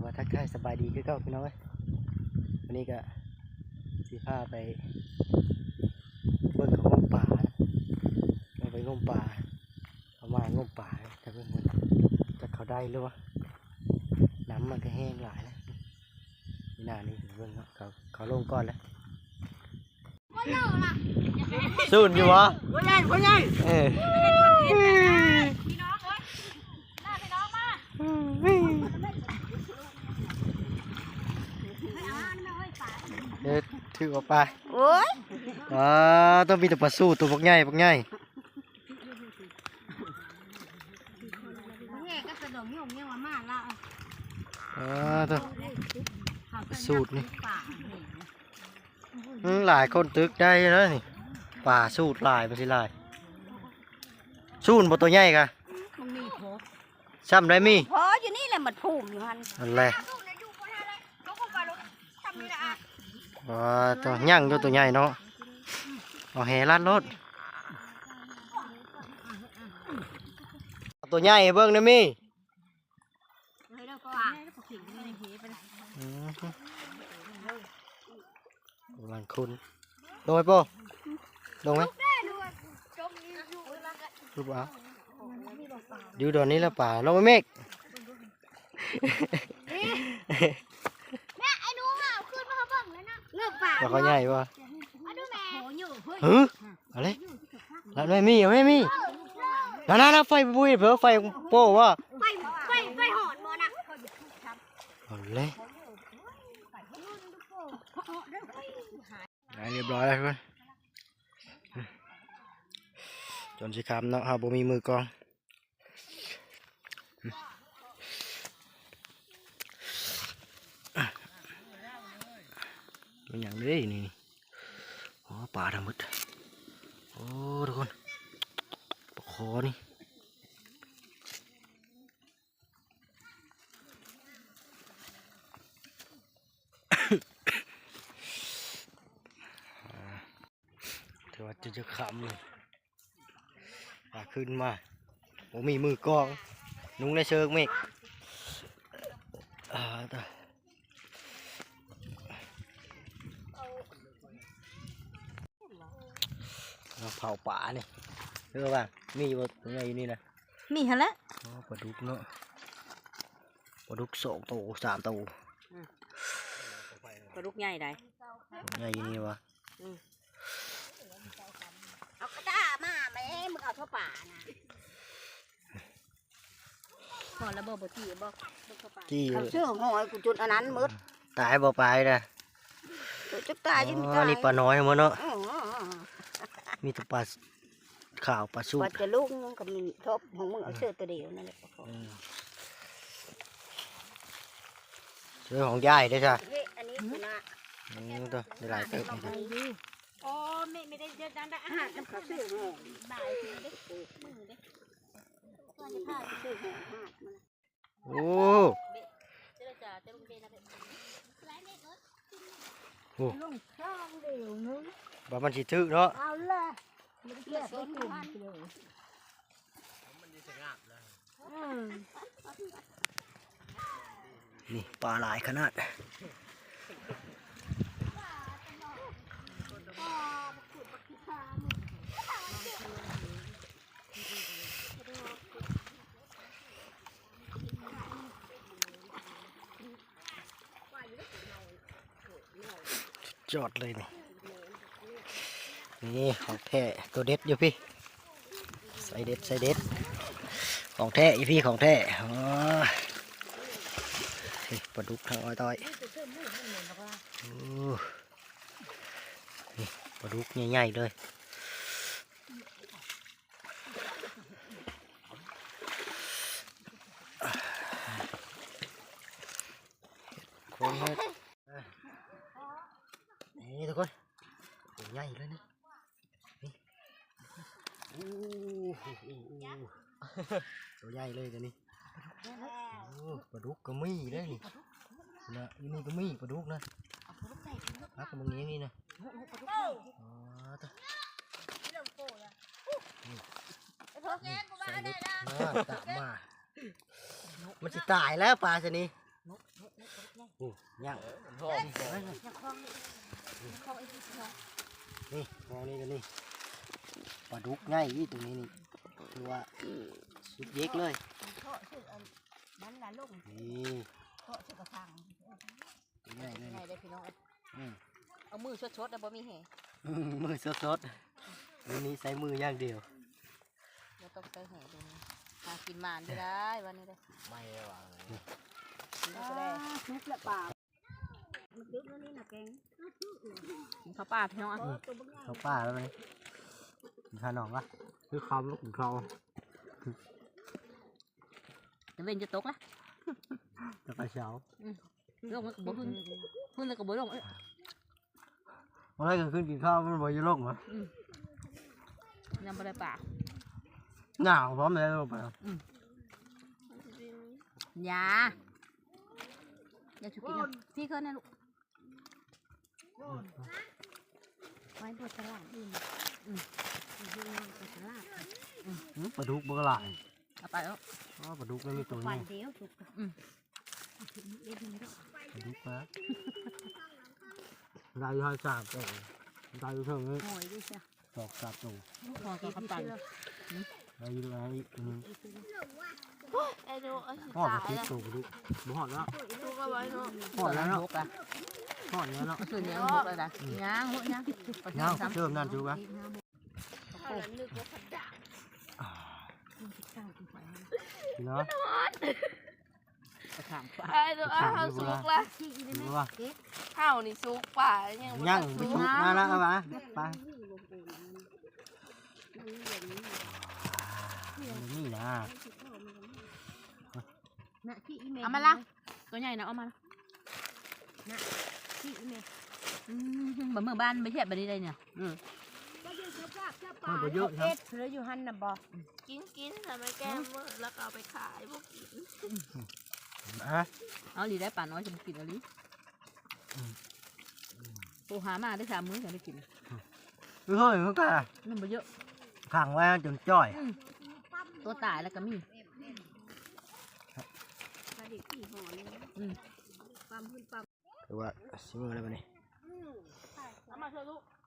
ວ່າທັກທາຍສະບາຍດີຄືເກົ່າພີ່ນ້ອງເອີຍ. ວັນນີ້ກະຊິພາໄປເບິ່ງເຂົາງົມປາ ເອົາໄປງົມປາ ເຂົາມາງົມປາ ຖ້າເບິ່ງວ່າຈັກເຂົາໄດ້ຫຼືວ່າ ນ້ຳມັນກະແຫ້ງຫຼາຍແລ້ວ. ໜ້ານີ້ເບິ່ງເນາະ ເຂົາ ເຂົາລົງກ່ອນແລ້ວ. ສູນຢູ່ບໍ່? ພໍ່ໃຫຍ່ ພໍ່ໃຫຍ່ ເອີ ເອີ ຖືກອອກໄປ. ໂອ້ຍ ອ່າ ຕ້ອງມີແຕ່ປາສູດ ໂຕບັກໃຫຍ່ ບັກໃຫຍ່. ແມ່ກໍສະດົງຍົງຍັງວ່າມາລາວ. ອ່າ ໂຕ ປາສູດນີ້. ອືມ ຫຼາຍຄົນຕຶກໄດ້ເນາະນີ້ ປາສູດຫຼາຍ ມັນຊິຫຼາຍ. ສູນບໍ່ໂຕໃຫຍ່ກະ ມັນມີພໍ ຊ້ຳໄດ້ມີ ພໍຢູ່ນີ້ແຫຼະ ມັນພູມຢູ່ຫັ້ນ ນັ້ນແຫຼະ. ອໍ ໂຕຍັງຢູ່ ໂຕໃຫຍ່ເນາະ ເອົາແຫລັດໂລດ. ໂຕໃຫຍ່ເບິ່ງນະມີ. ອືມ ປະມານຄຸນ ລົງໄປໂປ້ ລົງໄປ ລົງໄປ ຢູ່ດອນນີ້ລະປາ ລົງໄປເມກ. ແມ່ ໄອ້ໜູ ເອົາຄືນມາເຮົາເບິ່ງແລ້ວນະ ເລີ່ມປາ ວ່າເຂົາໃຫຍ່ບໍ່? ເອົາດູແມ່ ຫື ເອົາເລີຍ ລັດແມ່ມີ ເອົາແມ່ມີ ນັ້ນໆ ໄຟບຸ້ຍເພີ ໄຟໂປ້ບໍ່? ໄຟ ໄຟ ໄຟຫອນບໍ່ນະ? ເອົາເລີຍ ໄດ້ຮຽບຮ້ອຍແລ້ວທຸກຄົນ ຈົນຊິຄ່ຳເນາະ ເຮົາບໍ່ມີມືກອງ. ແມ່ນຫຍັງເດ້ນີ້? ອໍ ປາທັງໝົດ ໂອ້ ທຸກຄົນ ປາຄໍນີ້. ຖືວ່າຈະ ຈະຄ່ຳເລີຍ ພາຂຶ້ນມາ ບໍ່ມີມືກອງ ນຸ່ງແຕ່ເຊີກເມກ ອ່າ ຕາ ເຜົາປານີ້ ເອີ ວ່າມີບໍ່ ຕົວໃຫຍ່ຢູ່ນີ້ນະ? ມີຫັ້ນແຫຼະ ອໍ ປາດຸກເນາະ ປາດຸກສອງໂຕ ສາມໂຕ ອືມ ປາດຸກໃຫຍ່ໃດ ໃຫຍ່ຢູ່ນີ້ວະ ອືມ ເອົາກະດ້າມາແມ່ ມຶງເອົາທົ່ວປານະ ພໍແລ້ວບໍ່? ບໍ່ຈີ່ບໍ່? ບໍ່ເຂົ້າປາ ຈີ່ ເຂົາເຊື່ອຫອຍ ກູຈົນອັນນັ້ນໝົດ ຕາຍບໍ່ປານະ ເອີ ຈັກຕາຍ ອໍ ຍັງຕາຍ ນີ້ປານ້ອຍໝົດເນາະ ເອີ ມີແຕ່ປາ ຂາວປາສູດ ວ່າຈະລົງກໍມີທອບຂອງມຶງ ເອົາເສື້ອຕົວດຽວນັ້ນແຫຼະ ເອີ ເສື້ອຂອງຍາຍເດ້ຊະ ເຮີ້ຍ ອັນນີ້ຄືນະ ອືມ ໂຕ ໄດ້ຫຼາຍເຕີບ ອໍ ແມ່ ແມ່ໄດ້ເຍອະນັ້ນ ອາຫານນຳເຂົາຊື້ ບາຍ ມື້ເດ້ ມື້ເດ້ ວ່າຈະພາໄປຊື້ ໂອ້ ໂອ້ ວ່າມັນຊິຖືກເນາະ ເອົາລະ ມັນແກະໄປຈຸ່ມເລີຍ ອືມ ນີ້ປາຫຼາຍຂະໜາດ ຍອດເລີຍນີ້ ນີ້ຂອງແທ້ ໂຕເດັດຢູ່ພີ້ ໃສ່ເດັດ ໃສ່ເດັດ ຂອງແທ້ອີພີ້ ຂອງແທ້ ໂອ້ ນີ້ປາດຸກທາງອ້ອຍຕ້ອຍ ໂອ້ ນີ້ປາດຸກໃຫຍ່ໆເລີຍ. ຄົນເຮັດ ນີ້ທຸກຄົນ ໂຕໃຫຍ່ເລີຍນີ້ ນີ້ ໂອ້ ໂອ້ ໂອ້ ໂຕໃຫຍ່ເລີຍຕົວນີ້ ໂອ້ ປາດຸກກໍມີເດ້ນີ້ ນະ ຢູ່ນີ້ກໍມີປາດຸກນະ ຮັກມັນນີ້ນີ້ນະ ອໍ ຕາ ນີ້ ນີ້ ໃສ່ເດັດ ຕາມມາ ມັນຊິຕາຍແລ້ວປາຊະນີ້. ນີ້ຍ່າງ ເອີ ມັນທ້ອງ ຍັງຄອງ ຍັງຄອງອີກທີເນາະ. ນີ້ ມອງນີ້ກໍນີ້ ປາດຸກໃຫຍ່ອີກຕົງນີ້ນີ້ ຖືວ່າສຸດເຢັກເລີຍ. ເຄາະຊື່ອັນ ມັນລະລົງ ນີ້ ເຄາະຊື່ກະຖາງ ຕົວໃຫຍ່ເລີຍ ໃຫຍ່ເດ້ພີ່ນ້ອງ. ອືມ ເອົາມືສົດໆ ແລ້ວບໍ່ມີແຮງ ມືສົດໆ ມື້ນີ້ໃຊ້ມືຢ່າງດຽວ ບໍ່ຕ້ອງໃຊ້ແຮງເດ້ ຫາກິນໝານຢູ່ໄດ້ວັນນີ້ເດ້. ໄໝ້ແລ້ວວ່າ ສຸກແລ້ວປາ ມັນດຶກແລ້ວນີ້ນະແກງ ກິນເຂົ້າປ່າພີ່ນ້ອງ. ເອີ ເຂົ້າປ່າແລ້ວນີ້ ກິນຂ້າວໜອງວະ ຄືຄຳກິນເຂົ້າ ຕາເວັນຈະຕົກລະ ຈະກະເຊົ້າ ອືມ ລົງແລ້ວກໍບໍ່ຂຶ້ນ ຂຶ້ນແລ້ວກໍບໍ່ລົງເອີຍ. ບໍ່ໄດ້ກາງຄືນກິນເຂົ້າມັນບໍ່ຢາກລົງຫວາ. ອືມ ຍັງບໍ່ໄດ້ປາ ໜາວພ້ອມແລ້ວລົງໄປ. ອືມ ຢ່າ ຢ່າຊຸກິນນະ ພີ່ເຄີນນະລູກ ໄວ້ບໍ່ຕະຫຼາດອື່ນ. ອືມ ອືມ ປາດຸກບໍ່ຫຼາຍ ເອົາໄປເອົາ ອໍ ປາດຸກມັນມີໂຕໃຫຍ່ ປານດຽວສຸກ. ອືມ ປາດຸກນະ ໄດ້ຢູ່ໃຫ້ສາມໂຕ ໄດ້ຢູ່ເທິງນີ້ ຫອຍເດ້ຊະ ສອງສາມໂຕ ຫອຍກັບເຂົ້າໄປ ໄດ້ຢູ່ ໄດ້ອີກ ອືມ ໂອ້ຍ ໄອ້ດູ ເອົາຊິຕາຍແລ້ວ ຮອດບໍ່ສິບໂຕ ປາດຸກ ບໍ່ຮອດແລ້ວ ຮອດແລ້ວເນາະ ຮອດແລ້ວເນາະ ຄືນີ້ຫົກແລ້ວນະ ອືມ ຍັງ ຍັງ ຍັງ ເພີ່ມນັ້ນຢູ່ກະ ເຮົາລະນຶກວ່າພັນດາ ອ່າ ເນາະ ກະຖາງປາ ໄອ້ໂຕ ເຮົາສຸກລະ ສຸກລະ ເຮົານີ້ສຸກປາ ຍັງບໍ່ ຍັງ ສຸກ ມາລະ ເອົາມາ ໄປ ນີ້ນະ ນະ ຊິອີແມ່ ເອົາມາລະ ໂຕໃຫຍ່ນະ ເອົາມາລະ ນະ ຊິອີແມ່ ອືມ ບາດມື້ບ້ານໄປທຽບບາດນີ້ໄດ້ນີ້ ອືມ ມັນບໍ່ເຍາະນະ ເອັດເລີຍຢູ່ຫັ້ນນະບໍ່ ກິນ ກິນ ຖ້າມັນແກງໝົດແລ້ວກໍເອົາໄປຂາຍ ບໍ່ກິນ ອືມ ອ່ະ ເອົາອີ່ຫຼີໄດ໋ ປານ້ອຍຊິບໍ່ກິນອີ່ຫຼີ ອືມ ໂທຫາມາໄດ້ສາມມື້ຈັ່ງໄດ້ກິນ ເຮີ້ຍ ມັນກະ ມັນບໍ່ເຍາະ ຂັງໄວ້ຈົນຈ່ອຍ ອືມ ໂຕຕາຍແລ້ວກໍມີ ອືມ ຄືວ່າຊິເມືອແລ້ວບາດນີ້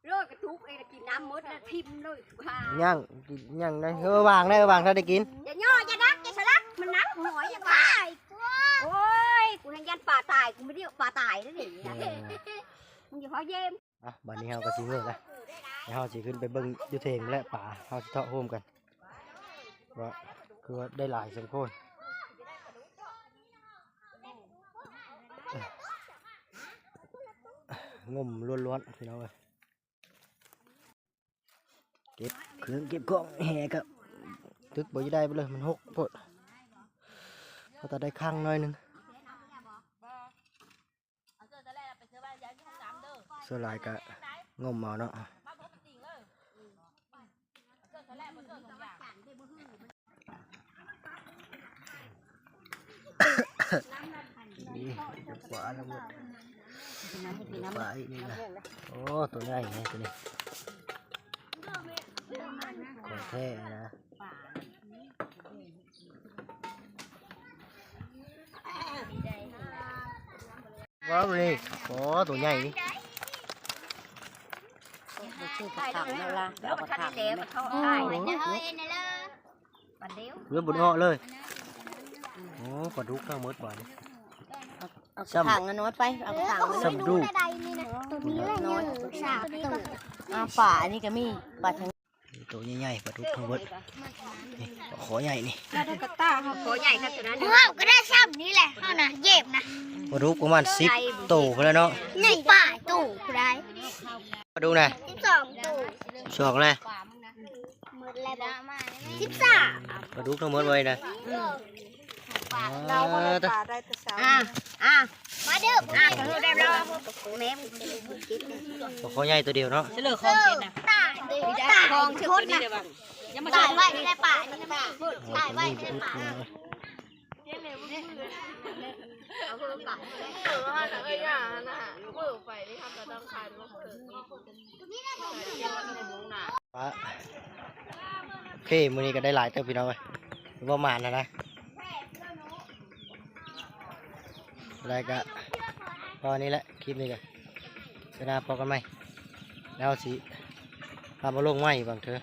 ເລີຍກະຕຸກເອງ ກິນນ້ຳໝົດແລ້ວຖິ້ມເລີຍ ຍັງ ຍັງໄດ້ ເອີ ວາງໄດ້ ວາງຖ້າໄດ້ກິນ ຢ່າຍໍ້ ຢ່າດັກ ຢ່າສະຫຼັກ ມັນໜັກ ຫອຍ ຢ່າປາຍ ໂອ້ຍ ກູແຮ່ງຢ້ານປາຕາຍ ກູບໍ່ໄດ້ປາຕາຍເດ້ນີ້ ເອີ ມຶງຢ່າເວົ້າເຢ້ມ ອ່ະ ບາດນີ້ເຮົາກໍຊິເມືອລະ ແລ້ວເຮົາຊິຂຶ້ນໄປເບິ່ງຢູ່ເທິງແຫຼະ ປາ ເຮົາຊິເທາະໂຮມກັນ ວ່າຄືວ່າໄດ້ຫຼາຍສົມຄວນ ງົມລ້ວນໆ ພີ່ນ້ອງເອີຍ ເກັບເຄື່ອງເກັບຂອງ ແຫ່ກໍຕຶກບໍ່ໄດ້ໄປເລີຍ ມັນຫົກໂພດ ພໍຕາໄດ້ຄັ້ງໜ້ອຍໜຶ່ງ ສ່ວນຫຼາຍກະງົມເອົາເນາະ ນີ້ ຂວາລະໝົດ ຂວາອີກນີ້ນະ ໂອ້ ໂຕໃຫຍ່ແຮງໂຕນີ້ ຂອງແທ້ນະ. ວ້າວ ນີ້ ໂອ້ ໂຕໃຫຍ່ນີ້ ເອົາປາຖັງເລີຍ ເອົາປາຖັງເລີຍ ເອົາປາຖັງເລີຍ ເອົາປາຖັງເລີຍ ເອົາປາຖັງເລີຍ ໂອ້ ປາດຸກທັງໝົດບາດນີ້ ເອົາ ເອົາປາຖັງນ້ອຍໄປ ເອົາປາຖັງນ້ອຍ ສ່ຳດູ ໂຕນີ້ແຫຼະ ນ້ອຍ ສາມໂຕ ອ່າ ປາອັນນີ້ກໍມີ ປາ ໂຕໃຫຍ່ໆ ປາດຸກທັງເບິດ ນີ້ ປາຄໍໃຫຍ່ນີ້ ປາດຸກກະຕາ ຄໍໃຫຍ່ຂະໜາດນັ້ນ ເຮົາກໍໄດ້ຊ່ຳນີ້ແຫຼະ ເຮົານະ ເຢັບນະ ປາດຸກປະມານສິບໂຕພຸ້ນແຫຼະເນາະ ໃຫຍ່ປາໂຕໄດ້ ປາດຸກນະ ສິບສອງໂຕ ສິບສອງນະ ໝົດແລ້ວບໍ່ ສິບສາມ ປາດຸກທັງໝົດເວີຍນະ ອືມ ເອົາ ເອົາ ເອົາ ເອົາ ມາເດີ ອ່າ ເດີ ແມ່ ປາຄໍໃຫຍ່ໂຕດຽວເນາະ ເສຍເລີຂອງເຈັດນະ ຕາຍ ຕາຍ ຂອງເຈັດໂຕນີ້ເດ້ ຍັງບໍ່ຕາຍໄວ້ນີ້ແຫຼະ ປານີ້ນະ ຕາຍໄວ້ນີ້ແຫຼະ ປາ ເອີ ເອີ ຢ່ານະ ເປີດໄຟນີ້ ເຮົາກໍຕ້ອງຄານວ່າເປີດ ປະ ໂອເຄ ມື້ນີ້ກໍໄດ້ຫຼາຍເຕີບພີ່ນ້ອງເອີຍ ບໍ່ໝານນະ ໄດ້ກະ ພໍນີ້ແຫຼະ ຄລິບນີ້ກໍສະນາພໍກັນໃໝ່ ແລ້ວຊິພາມາລົງໃໝ່ບາງເທື່ອ.